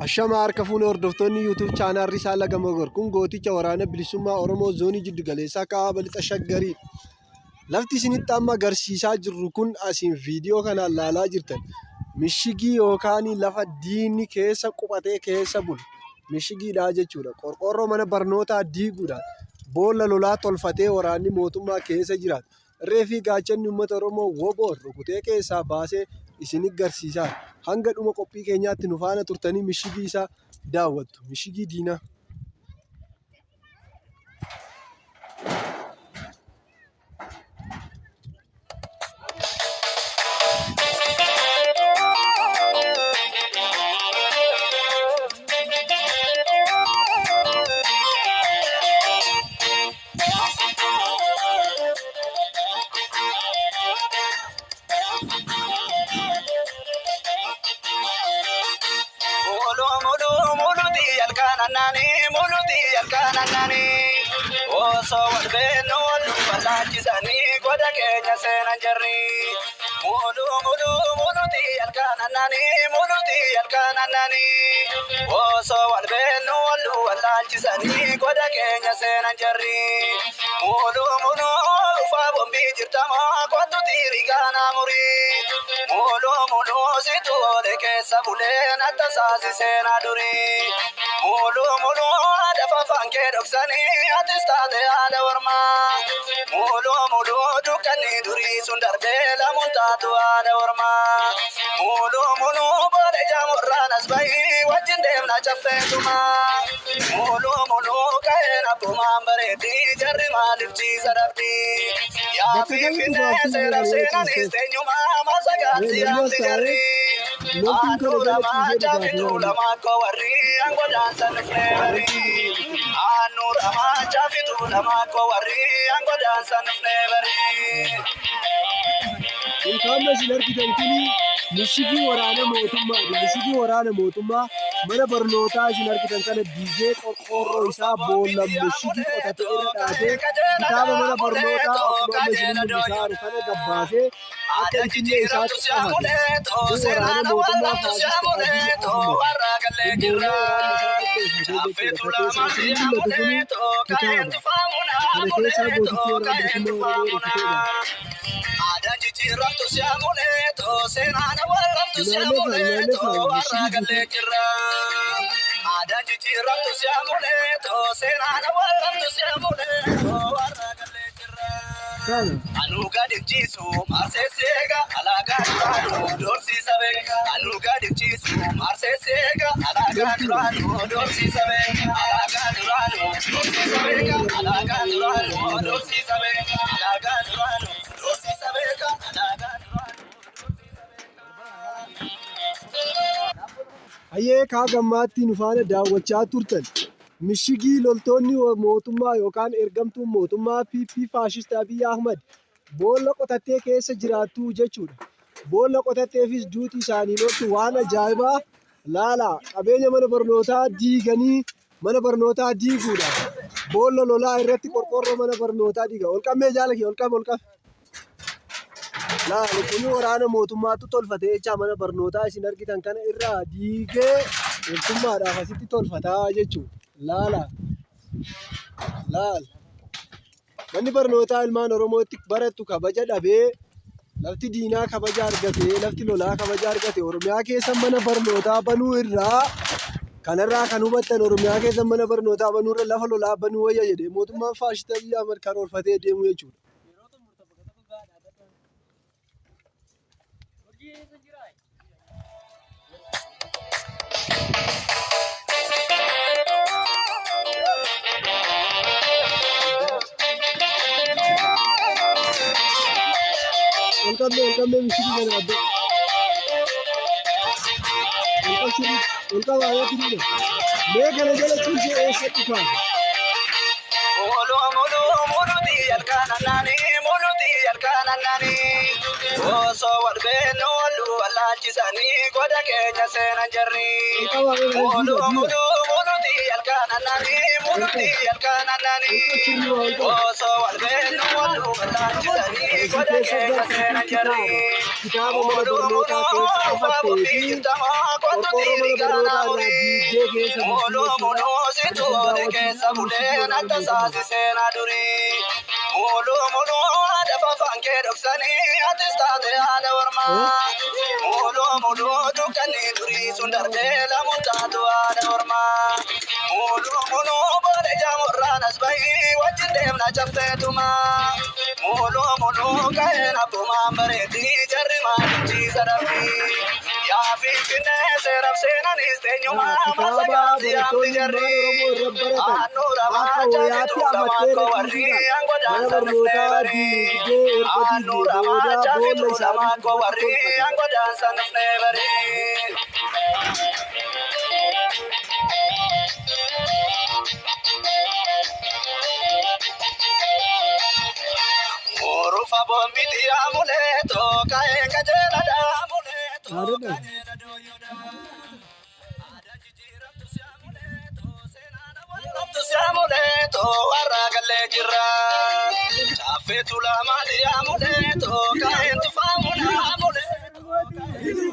Ashama harka fuune hordoftoonni YouTube channel Risaa Laga Mogor kun gooticha waraana bilisummaa Oromoo zoonii jiddu galeessaa kaaba lixa Shaggarii. Lafti isinitti amma agarsiisaa jirru kun asiin viidiyoo kanaan laalaa jirtan mishigii yookaan lafa diinni keessa quphatee keessa bulu mishigiidha jechuudha. Qorqoorroo mana barnootaa diiguudhaan boolla lolaa tolfatee waraanni mootummaa keessa jiraatu. Irree fi gaachanni uummata Oromoo WBOn rukutee keessaa baasee isin garsiisaa. Hanga dhuma qophii keenyaatti nu faana turtanii mishigii isaa daawwattu. Mishigii diinaa. Mulu mulu muluti halkan annani muluti halkan annani osoo wal beeknu wal nu wallaachisanii goda keenya seenan jarri. Mulu mulu muluti halkan annani muluti halkan annani osoo wal beeknu wal nu wallaalchisanii goda keenya seenan jarri. Mulu mulu ufaa bombii jirtamoo kottu tiirigaa naa murii. Mulu mulu situ oole keessa bulee natta saasi seenaa durii. Mulu mulu haadha fafaan kee dhoksanii atis taate haadha ormaa. Mulu mulu dukkanni durii sun darbee lamuun taatu haadha ormaa. Mulu mulu booda jaamurraan as bahii wajjin deemna caffeetumaa. Mulu mulu ka'een abbumaan bareeddii jarri maaliif ciisa dhabdii. Yaa Bakka kamitti finfinnee baaftuu seeraaf yeroo seenanis ciistee? teenyumaa masagaatti Namni as yaamti taa'ee jarri. loltuun kana Aannu jala lamaa ciisee dhugaaf caafituu waraana. lamaa koo warri angodaansa nufnee barii. Aannu lamaa caafituu lamaa koo warri angodaansa nufnee barii. Kun kan isin argitan kuni mishigii waraana mootummaati. Mishigii waraana mootummaa mana barnootaa isin argitan kana diigee qorqoorroo isaa boolla mishigii qotate irra dhaabee kitaaba mana barnootaa akkuma amma isin mul'isaa jiru kana gabbaasee akka itillee isaatti qabate. Kun waraana mootummaa faashisti Abiy Ahmed. Kun boolla waraanni isaa qopheeffatee jechuudha. Ka keessaa isin mul'atu kuni kitaaba. Kana keessaa gootichi waraana bilisummaa Oromoo rukutee baase. Ilaalee faa ilaalee faa mishigii guutuu. Kana. Anu gadi ciisu marsee seega alaagaa duraanuu dorsiisa beeka. Anu gadi ciisu marsee seega alaagaa duraanuu dorsiisa beeka. Alaagaa duraanuu dorsiisa beeka. Alaagaa duraanuu dorsiisa beeka. Alaagaa duraanuu dorsiisa beeka. Alaagaa duraanuu dorsiisa beeka. Hayyee kaa gammaatti nu faana daawwachaa turtan. Mishigii loltoonni mootummaa yookaan ergamtuun mootummaa PP faashist Abiy Ahmad boolla qotattee keessa jiraattu jechuudha. Boolla qotatteefis duuti isaaniin ooltu waan ajaa'ibaa laalaa qabeenya mana barnootaa diiganii mana barnootaa diiguudha. Boolla lolaa irratti qorqoorroo mana barnootaa diiga. Ol qabmee jaala kee ol qabi ol qabi. Laali kuni waraana mootummaatu tolfate jechaa mana barnootaa isin argitan kana irraa diigee loltummaadhaaf asitti tolfataa jechuudha. Laala. Laal. Manni barnootaa ilmaan Oromootti barattu kabaja dhabee lafti diinaa kabaja argate lafti lolaa kabaja argate Oromiyaa keessa mana barnootaa banuu irraa kanarraa kan hubattan Oromiyaa keessa mana barnootaa banuu irra lafa lolaa banuu wayya jedhee mootummaan faashistii Abiy Ahmed karoorfatee deemu jechuudha. Ol qabne ol qabne mishigii kana abbee. Ol qab sirriitti ol qabaa yoo tiriidha. Mee kana jala ciisee eessatti kaasa? Mulu mulu muluti halkan annani muluti halkan annani osoo wal beeknu wal nu wallaalchisanii goda keenya seenan jarri. Ol qabaa mee kana Mulu diida diida. mulu muluti halkan annani Ol muluti qab. halkan annani Ol qab sirrii waa ol qab. osoo wal beeknu wal nu wallaalchisanii Isin goda keessa keenya gartuu seenan jarri. kitaaba kitaaba mana Mulu barnootaa mulu keessa ufaa qabattee bobbii fi jirtamoo kottu qorqoorroo mana tiirigaa barnootaa naa irraa murii. Diinagdee keessa bultii Muluu jechuudha. muluu Kan si isin tuute keessa daawwachiisaa jirru bulee istuudiyoo natti Dargaggeessaati. saasi seenaa durii. Muluu muluu haadha fafaan kee dhoksanii atis taate haadha ormaa. Muluu muluu dukkanni durii sun darbee lamuun taatu haadha ormaa. Muluu muluu booda jaamurraan as bahii wajjin deemna cabseetumaa. Muluu muluu ka'een abbumaan bareedii jarri maalichiisa dhabbii. Yaa finfinnee seeraaf seenanis teenyumaa Kitaaba masagaatti yaamti barattoonni jarri. ilmaan Oromoo irra baratan Aannuura akka maachaa wayaatti fituu amattee lamaakoo warri rakkiisuudhaan aangoo mana daansan dhufnee barnootaa barii. diinagdee erga diigee Aannuura booda maachaa boolla fituu isaaniitti lamaakoo irratti warri tolfatan. aangoo daansan dhufnee barii. Urufa bombiti amuleeto ka'een qajeela dhaamuleeto Yaadadha. qajeela dooyyoodha. Siamuleto warra gallee jirra. Caaffee tuulamaa dhiyaamuleto ka'een tufaamu naamuleto.